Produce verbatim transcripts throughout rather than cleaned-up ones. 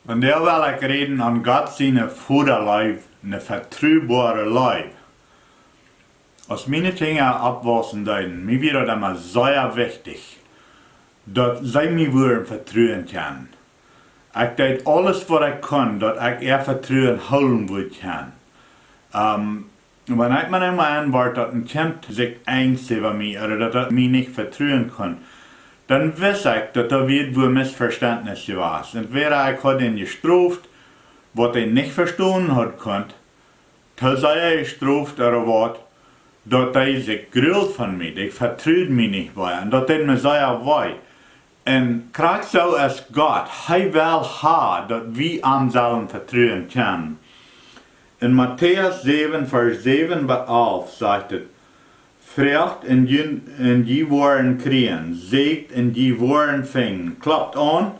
Vondoag well ekj räden aun Gott siene Vodaleew, ne vetruboare Leew. Aus miene Kjinja oppwaussen deeden, mie wia daut emma sea wichtich, daut see mie wudden vetruen kjennen. Ekj deed aules waut ekj kunn, daut ekj äa Vetruen hoolen wudd kjennen. Wan ekj mau emol enwort, daut een Kjint sikj enjst äwa mie, ooda daut daut mie nich vetruen kunn, dan wist ekj, daut doa wia wua Missvestentnis jewast. Entwäda ekj haud dän jestroft, waut dee nich vestonen haud kunt, too sea jestroft ooda waut, daut dee sikj grult von mie, dee vetrud mie nich mea, un daut deed mie sea wee. Un krakjt soo es Gott, hee well ha, daut wie am sellen vetruen kjennen. En Matäus säwen, Varsch säwen bat alf sajcht et: Froagt un jie, un jie woaren kjrieen, sieekjt un jie woaren finjen, klopt aun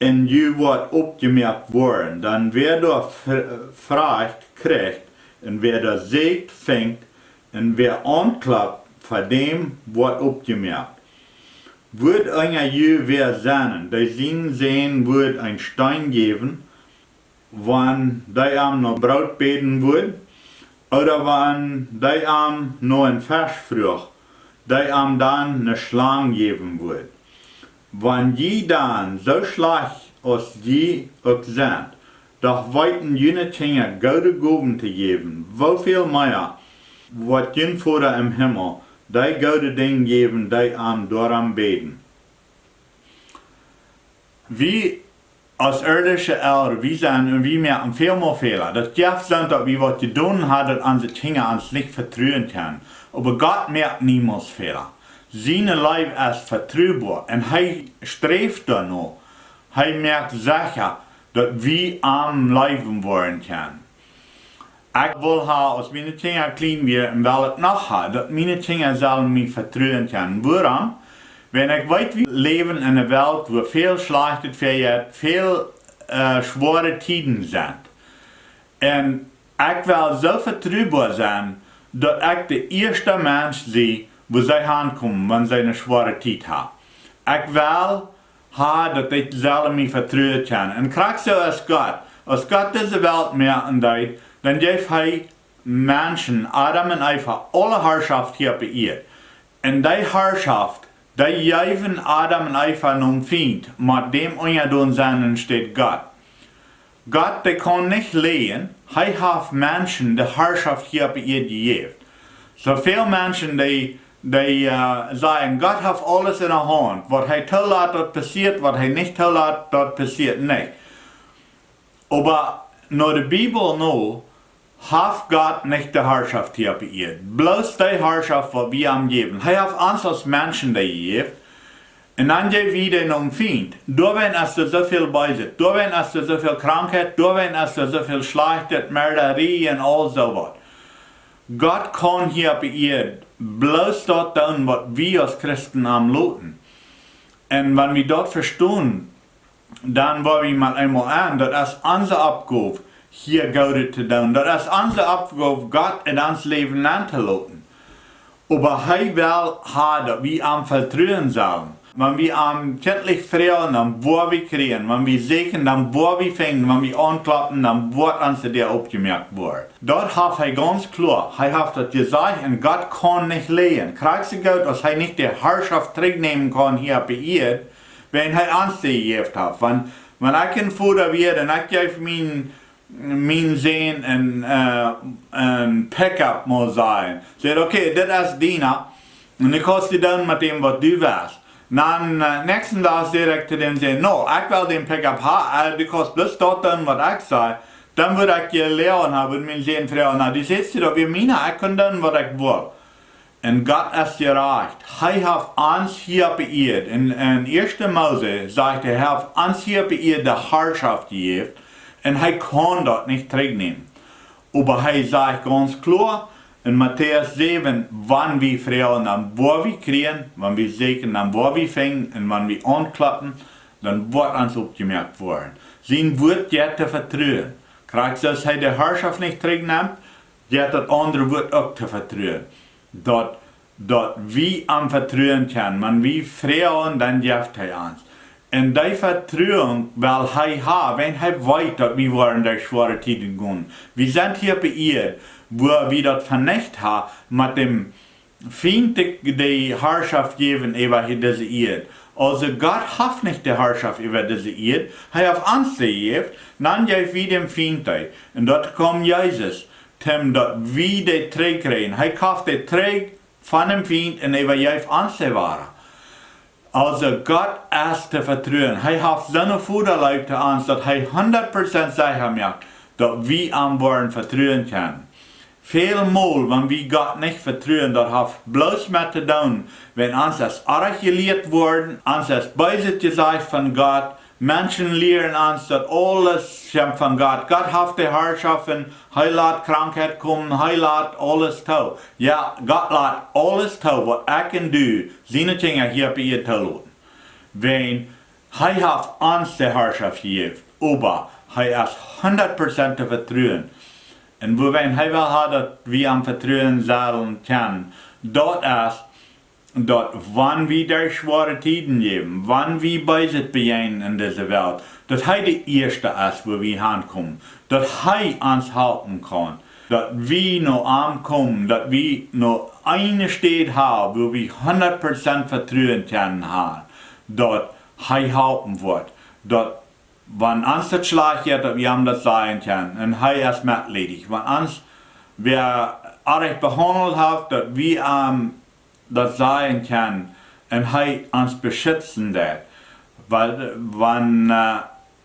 un junt woat opjemoakt woaren. Dan wäa doa fr-, froagt, kjricht, un wäa doa sieekjt, finjt, un wäa aunklopt, fa däm woat opjemoakt. Wudd eena von junt wäa sennen, dee sienen Sän wudd een Steen jäwen, wan dee am no Broot bäden wudd? Ooda wan dee am no een Fesch fruach, dee am dan ne Schlang jäwen wudd? Wan jie dan, soo schlajcht aus jie uk sent, doch weeten june Kjinja goode Gowen to jäwen, woo väl mea woat jun Voda em Himmel dee goode Dinja jäwen, dee am doarom bäden. Wie aus irdische Elren, wie sent un wie moaken väl mol Fäla. Daut jeft soont, daut wie waut jedonen haben, daut onse Kjinja ons nich vetruen kjennen. Oba Gott moakt niemols Fäla. Siene Leew es vetruboa un hee sträft doano. Hee moakt secha, daut wie am leewen woaren kjennen. Ekj wull ha, aus miene Kjinja kjlien wieren, un well ekj noch ha, daut miene Kjinja sellen mie vetruen kjennen. Wuarom? Wan ekj weet, wie läwen en eene Welt, wua väl Schlajchtet väajeit, väl, äh, schwoare Tieden sent. Un ekj well soo vetruboa sennen, daut ekj de ieeschta Mensch sie, wua see hankomen, wan see eene schwoare Tiet haben. Ekj well ha, daut dee sellen mie vetruen kjennen. Un krakjt soo es Gott. Aus Gott dise Welt moaken deed, dan jeef hee Menschen, Adam un Eva, aule Harschoft hia opp de Ieed. Un dee Harschoft, dee jeewen Adam un Eva nom Fient, met däm unjadon sennen enne Städ Gott. Gott, dee kaun nich läajen, hee haft Menschen de Harschoft hia opp de Ieed jejäft. Soo väl Menschen, dee, dee, äh, sajen, Gott haft aules enne Haunt. Waut hee toolat, daut passieet, waut hee nich toolat, daut passieet nich. Oba no de Bibel no haft Gott nich de Harschoft hia opp de Ieed. Bloos dee Harschoft, waut wie am jäwen. Hee haft ons aus Menschen dee jejäft. Un dan jeef hee dee nom Fient. Doawäajen es doa soo väl Beeset. Doawäajen es doa soo väl Krankheit. Doawäajen es doa soo väl Schlajchtet, Merdarie un aul soo waut. Gott kaun hia opp de Ieed bloos daut doonen, waut wie aus Christen am loten. Un wan wie daut vestonen, dan woa wie mau emol aun, daut es onse Oppgow, hia Goodet to doonen. Daut es onse Oppgow, Gott en ons Läwen nenntoloten. Oba hee well ha, daut wie am vetruen sellen. Wan wie am kjentlich froagen, dan woa wie kjrieen. Wan wie sieekjen, dan woa wie finjen. Wan wie aunkloppen, dan woat ons de Däa opjemoakt woaren. Daut haft hee gaunz kloa. Hee haft daut jesajcht un Gott kaun nich läajen. Krakjt soo goot aus hee nich de Harschoft trigjnämen kaun hia opp de Ieed, wan hee ons dee jejäft haft. Wan, wan ekj een Voda wia un ekj jeef mien, mien Sän een, äh, een Pickup, mott sajen. Säd, okay, dit es diena. Un du kaust doonen met däm, waut du west. Dan, äh, näakjsten Dach säd ekj to däm Sän, no, ekj well dän Pickup ha, äh, du kaust bloos daut doonen, waut ekj saj. Dan wudd ekj je läajen haben, wudd mien Sän froagen, na, du sätst, daut wia miena, ekj kunn doonen, waut ekj wull. Un Gott es jerajcht. Hee haft ons hia opp de Ieed. En, en ieeschte Mose sajcht, hee haft ons hia opp de Ieed de Harschoft jejäft. Un hee kaun daut nich trigjnämen. Oba hee sajcht gaunz kloa en Matäus säwen, wan wie froagen, dan woa wie kjrieen, wan wie sieekjen, dan woa wie finjen, un wan wie aunkloppen, dan woat ons opjemoakt woaren. Sien Wuat jeit to vetruen. Krakjt soo aus hee de Harschoft nich trigjnemt, jeit daut aundre Wuat uk to vetruen. Daut, daut wie am vetruen kjennen. Wan wie froagen, dan jeft hee ons. Un dee Vetruen well hee haben, wan hee weet, daut wie woaren derch schwoare Tieden gonen. Wie sent hia oppe Ieed, wua wie daut venicht haben, met däm Fient de, de Harschoft jäwen äwa hia dise Ieed. Aulsoo Gott haft nich de Harschoft äwa dise Ieed, hee haft ons dee jejäft, dan jeef wie däm Fient dee. Un daut kjeem Jesus, toom daut wie dee trigj kjrieen. Hee koft dee trigj von däm Fient un äwajeef ons dee wada. Aulsoo Gott es to vetruen. Hee haft soone Vodaleew to ons, daut hee hundat Prozent secha moakt, daut wie am woaren vetruen kjennen. Väl mol, wan wie Gott nich vetruen, daut haft bloos met to doonen, wan ons es oajch jelieet worden, ons es Beeset jesajcht von Gott, Menschen lieren ons, daut aules kjemt von Gott. Gott haft de Harschoft un hee lat Krankheit komen, hee lat aules too. Jo, Gott lat aules too, waut ekj un du, siene Kjinja hia oppe Ieed, toloten. Wan hee haft ons de Harschoft jejäft, oba hee es hundat Prozent to vetruen. Un wuarom hee well haben, daut wie am vetruen sellen kjennen, daut es, daut wan wie derch schwoare Tieden läwen, wan wie Beeset bejäajnen en dise Welt, daut hee de ieeschta es, wua wie hankomen, daut hee ons halpen kaun, daut wie no am komen, daut wie no eene Städ haben, wua wie hundat Prozent Vetruen kjennen haben, daut hee halpen woat, daut wan ons daut schlajcht jeit, daut wie am daut sajen kjennen. Un hee es metleedich. Wan ons wäa oajch behaundelt haft, daut wie am daut sajen kjennen. Un hee ons beschitzen deit. Wan, wan äh,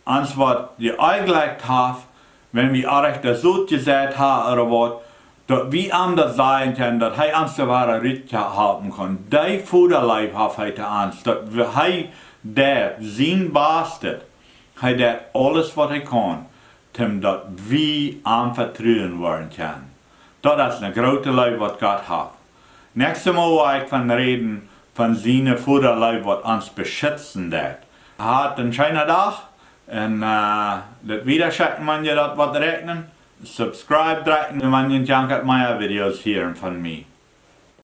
ons waut jeeaglekjt haft, wan wie oajch daut Sot jeseit haben ooda waut, daut wie am daut sajen kjennen, daut hee ons doa wada rut halpen kaun. Dee Vodaleew haft hee to ons, daut hee deit sien Bastet, hee deit aules, waut hee kaun, toom daut wie am vetruen woaren kjennen. Daut es ne groote Leew, waut Gott haft. Näakjstet Mol woa ekj von räden, von siene Vodaleew, waut ons beschitzen deit. Hat een scheenen Dach un äh, daut wieda schekjen, wan jie daut waut räakjnen. Subscribe drekjen, wan jie jankat mea Videos hieren von mie.